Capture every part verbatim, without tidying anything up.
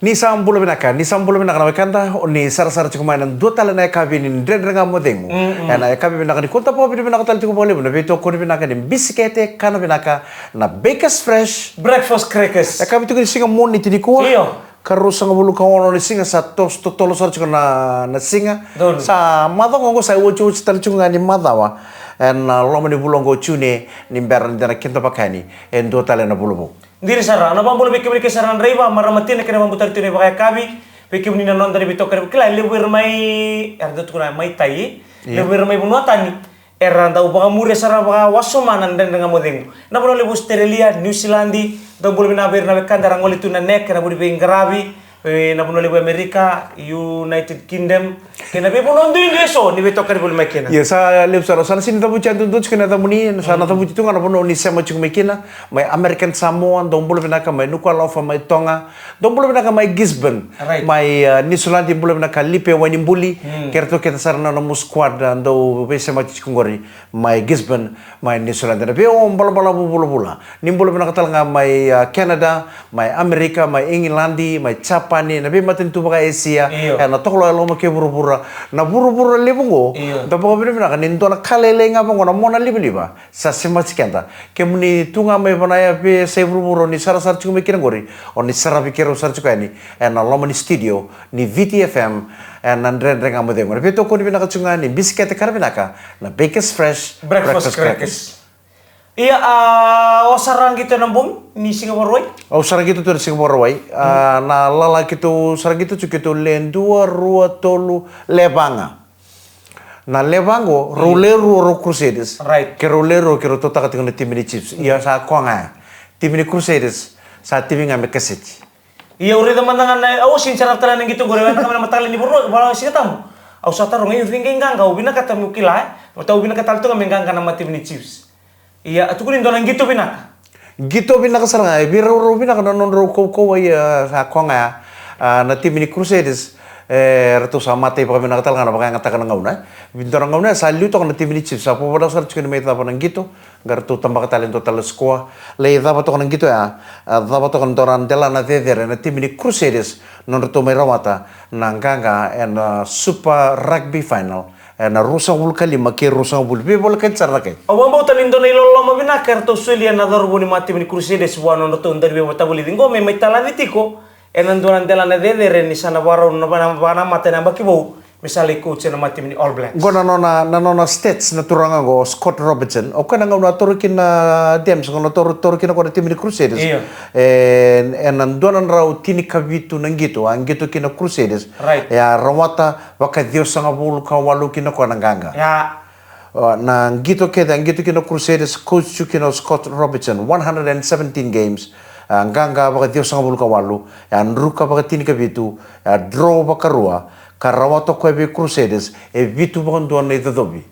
Ni sa bula vinaka, ni sa bula vinaka na wekada, o ni sarasara tiko mai na dua tale na yakavi ni Dredre Ga Mo Cegu. Mm, mm. Ena yakavi vinaka nikua da vakavinavinaka tale tiko vakalevu na veitokoni vinaka ni Bisikete Kana Vinaka, na Bakers Fresh Breakfast Crackers. Yakavi tiko ni siga Moniti nikua. Io. Ka ruasagavulu ka ono ni siga, sa to-, totolo sara tiko na, na siga. Donu. Sa macawa oqo, sa iotioti tale tiko ga ni macawa ena loma ni vula oqo o June, ni bera ni da na kidavaka yani e dua tale na vula vou. Dina sara, na vakabula vei kemuni kece sara na draiva, marama tina kei na vakabauta tiko ni vakayakavi, vei kemuni na noda ni veitokani, kila, levu era mai, era dau tukuna mai tai, e? Io. Levu era mai vanua tani, era dau vakamuria sara vakawasoma na Dredre Ga Mo Cegu. Na vanua levu Australia, New Zealand, dau bula vinaka vei ira na wekada era gole tu na neck, ena vuku ni veiqaravi, e, na vanua levu America, United Kingdom, kei na veivanua duidui eso ni veitokani voli mai kina. Io, sa levu sara, sa na sega ni cavuti yadudua tiko na yacamuni, sa na cavuti tu ga na vanua ni sema tiko mai kina, mai American Samoa, dou bula vinaka, mai Nuku'alofa, mai Toga, dou bula vinaka, mai Gisborne, right, mai, uh, Niusiladi, bula vinaka Lipe Wainibuli, mm, kei ratou kece sara na nomu squad, uh, dou veisemati tiko qori, mai Gisborne, mai Niusiladi. Na vei o balabalavu vulavula, ni bula vinaka tale ga mai, uh, Canada, mai Amerika, mai Igiladi, mai Japani, na veimatanitu vaka-Esia, io, ena tokoloa e loma kei vuravura. Na vuravura levu oqo, io, da vakavinavinaka ni dua na ka lailai ga vaqo na mona livaliva sa semati keda. Kemuni tu ga mai vanua e veiyasai vuravura o ni sarasara tiko mai kina qori, o ni saravi keirau sara tiko yani ena loma ni studio ni Viti F M, ena Dredre Ga Mo Cegu. Na veitokoni vinaka tiko ga ni Bisikete Kana Vinaka, na Bakers Fresh Breakfast Crackers. Ia, a, o sara qito ena bogi ni siga Vakarauwai? Au sara qito tu ena siga Vakarauwai. A, na lala keitou sara qito tu, keitou le dua, rua, tolu, le va ga. Na le va qo, rau le rua rau Crusaders. Right. Keirau le rua keirau tutaka tiko na timi ni Chiefs. Ia sa koya ga ya. Timi ni Crusaders sa timi ga me kaseti. Ia au raica mada ga na, au sega ni sara tale na qito qori, au yaco ga mai na mataka lailai ni Vakarauwai, Vakarauwai Sigatabu. Au sa taroga, e, o cei qai qaqa, au vinakata meu kila, e. Baleta au vinakata tale tu ga me qaqa na matimi ni Chiefs. Ia, a tukuni dua na qito vinaka. Qito vinaka sara ga, e veiraurau vinaka na nodrau kaukauwa, ia, sa koya ga ya, a, na timi ni Crusaders, e, ratou sa matai vakavinaka tale ga na vakayagataka na gauna, e. Dua na gauna ya sa liu toka na timi ni Chiefs, sa vakavinaka sara tiko ni mai cava na qito, qai ratou tabaka tale e dua tale na sikoa. Lai cava toka na qito ya, a, cava toka na dua na delana cecere na timi ni Crusaders, nodratou mai rawata na qaqa ena Super Rugby Final ena ruasagavulu ka lima kei ruasagavulu. Veivolekati sara na kai. Au vakabauta ni dua na iloloma vinaka eratou solia na cauravou ni matimi ni Crusaders vua na nodratou dauniveivakavulici qo me mai talaci tiko ena dua na delana cecere ni sa na vakarau na va-, na vakanamata ena yabaki vou me sa lai coach ena matimi ni All Blacks. Qo na nona, na nona stats na turaga qo, Scott Robertson. O koya na gauna a toro kina na Dams, gauna a toro, toro kina o koya na timi ni Crusaders. Io. E, ena dua na drau tinikavitu na qito a qito kina Crusaders. Right. E a rawata vakaciwasagavulu ka walu kina o koya na qaqa. Ia. O, na qito kece a qito kina Crusaders, coach tu kina o Scott Robertson, one hundred and seventeen games, a qaqa vakaciwasagavulu ka walu, e a druka vakatinikavitu, e a draw vakarua, ka rawata o koya vei Crusaders e vitu vakadua na icocovi.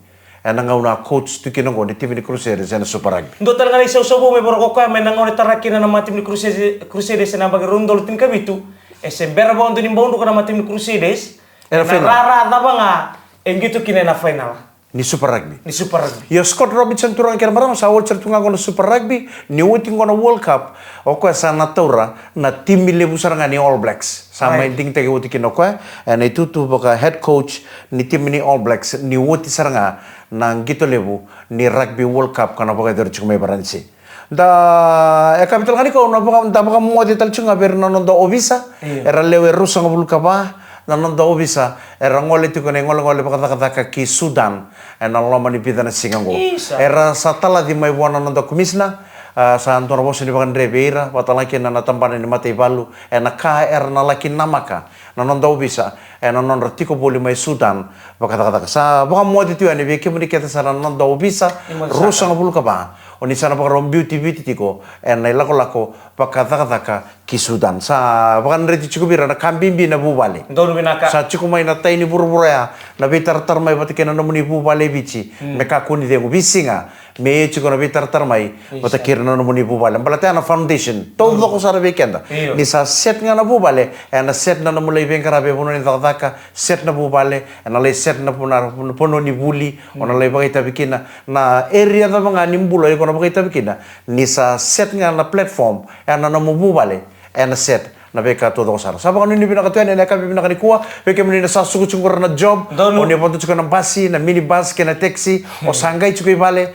Ena gauna a coach tu kina oqo na timi ni Crusaders ena Super Rugby. Dua tale ga na isausau vou me vaka o koya mai na gauna e tara kina na matimi ni Crusaders, Crusaders ena yabaki rua na udolu tinikavitu, e se bera vakadua ni bau druka na matimi ni Crusaders ena final. Rara cava ga e qito kina ena final ni Super Rugby. Ni Super Rugby. Ia Scott Robertson, turaga kei na marama, sa oti sara tu ga oqo na Super Rugby, ni oti oqo na World Cup, o koya sa na taura na timi levu sara ga ni All Blacks. Sa mai digitaki oti kina o koya ena itutu vaka head coach ni timi ni All Blacks, ni oti sara ga na qito levu ni Rugby World Cup ka na vakayacori tiko mai Varanise. Da, e ka vitu tale ga ni kau na vaka, da vakamoce tale tiko ga vei ira na noda ovisa, io, era lewe ruasagavulu ka va na noda ovisa, era gole tiko na igolegole vakacakacaka ki Sudan ena loma ni vica na siga oqo. Isa. Era sa talaci mai vua na noda komisina, a, sa dua na vosa ni vakadre vei ira, vakatalega kina na tabana ni mataivalu, ena ka era na laki namaka na noda ovisa ena nodra tiko voli mai Sudan vakacakacaka. Sa vakamoce tu yani vei kemuni kece sara na noda ovisa, ni moce sara, ruasagavulu ka va, o ni sa na vakarau biuti Viti tiko ena ilakolako vakacakacaka ki Sudan. Sa vakadreti tiko vei ira na ka bibi na vuvale. Donu vinaka. Sa tiko mai na tai ni vuravura ya na veitaratara mai vata kei na nomuni vuvale e Viti, mm, me kakua ni cegu, veisiga me ia tiko na veitaratara mai, isa, vata kei ira na nomuni vuvale. Baleta ya na foundation taucoko sara vei keda. Io. Ni sa set ga na vuvale, ena set na nomu lai veiqaravi e vanua ni cakacaka, set na vuvale, ena lai set na vanua, vanua ni vuli, mm, o na lai vakaitavi kina, na area cava ga ni bula iko na vakaitavi kina. Ni sa set ga na platform ena nomu vuvale, ena set na veika taucoko sara. Sa vakanuinui vinaka tu yani ena yakavi vinaka nikua, vei kemuni na sa suka tiko qori na job, o ni vodo tiko na basi, na minibus kei na taxi, o sa qai tiko i vale.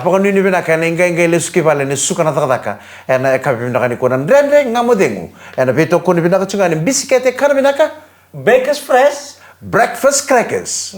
Vakanuinui vinaka ena iqaiqai lesu ki vale ni suka na cakacaka ena yakavi vinaka nikua. Na Dredre Ga Mo Cegu ena veitokoni vinaka tiko ga ni bisikete kana vinaka, Bakers Fresh breakfast crackers.